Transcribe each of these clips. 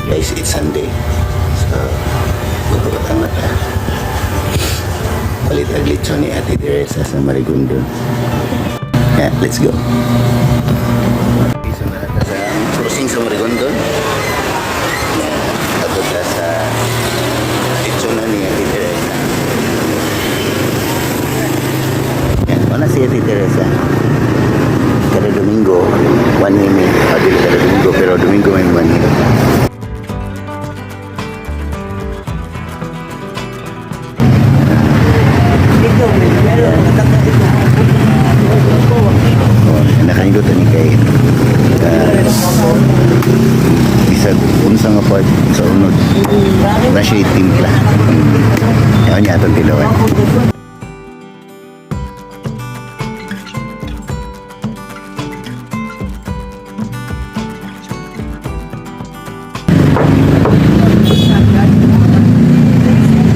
Guys, it's Sunday. So, magpapat ang mata. Palit ang lechon ni Ate Teresa sa Marigondon. Yeah, let's go. Okay, so naa ta sa crossing sa Marigondon. Yeah, adto ta sa lechon na ni Ate Teresa. Yeah, wala si Ate Teresa. Kada Domingo, one mi. Ah, dili kada Domingo, pero Domingo may one. Dito, meron dito. Oh, nakaindot ni kay bisag unsa nga part sa unod na siya timpla. Ayaw niya atong tilawan.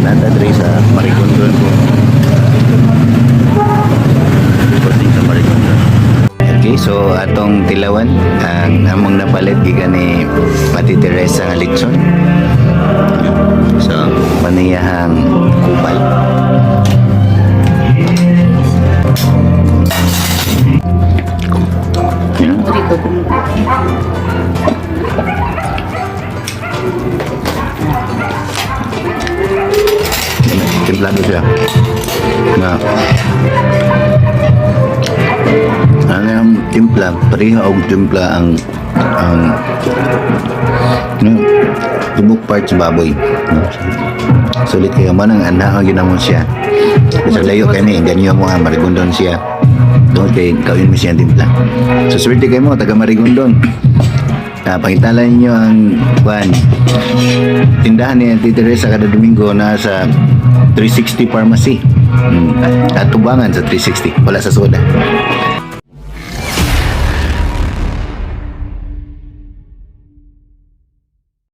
Nata diri sa Marigondon po. Crossing sa Marigondon. Okay, so atong tilawan ang among napalit gikan ni Ate Teresa nga litson. So, paniyahang kupal. Yeah. Dito kung Templado siya. Na ang timpla, pareha og timpla ang no, tibok parts baboy. No? Sulit kayo man ang anak ang ginamon siya. Sa layo kay ni ganyo mo ha, Marigondon siya. Doon kay kawin mo siya ang timpla. So swerte kayo mo taga Marigondon. Ah, pangitalan ninyo ang kuan tindahan ni Auntie Teresa kada Domingo na sa 360 Pharmacy. At tubangan sa 360. Wala sa soda.